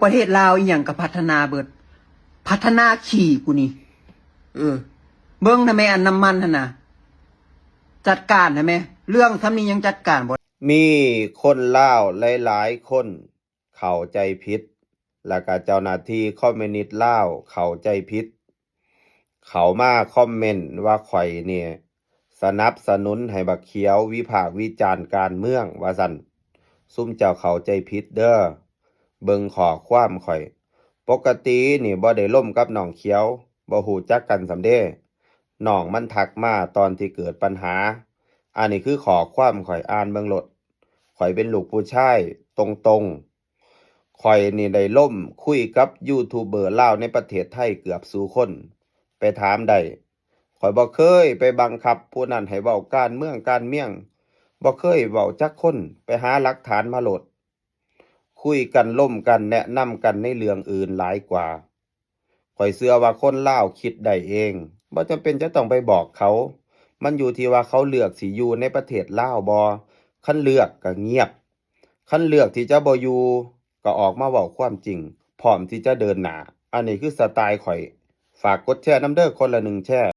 ປະເທດລາວອີ່ຫຍັງກໍພັດທະນາເບິດ ພັດທະນາຂີ້ກູນີ້ ເອີ ເບິ່ງນະແມ່ ອັນນ້ຳມັນຫັ້ນນະ ຈັດການນະແມ່ ເລື່ອງສ່ຳນີ້ຍັງຈັດການບໍ່ໄດ້. ມີຄົນລາວຫຼາຍໆຄົນເຂົ້າໃຈຜິດ ແລ້ວກະເຈົ້າໜ້າທີ່ຄອມມິວນິດລາວເຂົ້າໃຈຜິດ ເຂົ້າມາຄອມເມັນວ່າຂ້ອຍນີ້ສະໜັບສະໜູນໃຫ້ບັກຂຽວວິພາກວິຈານການເມືອງວ່າຊັ້ນ. ຊຸມເຈົ້າເຂົ້າໃຈຜິດເດີ ເບິ່ງຂໍ້ຄວາມຂ້ອຍ. ປົກກະຕິນີ້ບໍ່ໄດ້ລົມກັບນ້ອງຂຽວ ບໍ່ຮູ້ຈັກກັນສ່ຳເດ. ນ້ອງມັນທັກມາຕອນທີ່ເກີດບັນຫາ. ອັນນີ້ຄືຂໍ້ຄວາມ ຂ້ອຍອ່ານເບິ່ງໂລດ. ຂ້ອຍເປັນລູກຜູ້ຊາຍຕົງໆ. ຂ້ອຍນີ້ໄດ້ລົມຄຸຍກັບຢູທູບເບີລາວໃນປະເທດໄທເກືອບສູ່ຄົນ. ໄປຖາມໄດ້. ຂ້ອຍບໍ່ເຄີຍໄປບັງຄັບຜູ້ນັ້ນໃຫ້ເວົ້າການເມືອງການມຽງ. ບໍ່ເຄີຍເວົ້າຈັກຄົນ. ໄປຫາຫຼັກຖານມາໂລດ. ຄຸຍກັນ ລົມກັນ ແນະນຳກັນໃນເລື່ອງອື່ນຫຼາຍກວ່າ. ຂ້ອຍເຊື່ອວ່າຄົນລາວຄິດໄດ້ເອງ ບໍ່ຈຳເປັນຈະຕ້ອງໄປບອກເຂົາ. ມັນຢູ່ທີ່ວ່າເຂົາເລືອກຊິຢູ່ໃນປະເທດລາວບໍ່. ຄັນເລືອກກໍງຽບ. ຄັນເລືອກທີ່ຈະບໍ່ຢູ່ ກໍອອກມາເວົ້າຄວາມຈິງ ພ້ອມທີ່ຈະເດີນໜ້າ. ອັນນີ້ຄືສະໄຕລ໌ຂ້ອຍ. ຝາກກົດແຊນຳເດີ ຄົນລະໜຶ່ງແຊ.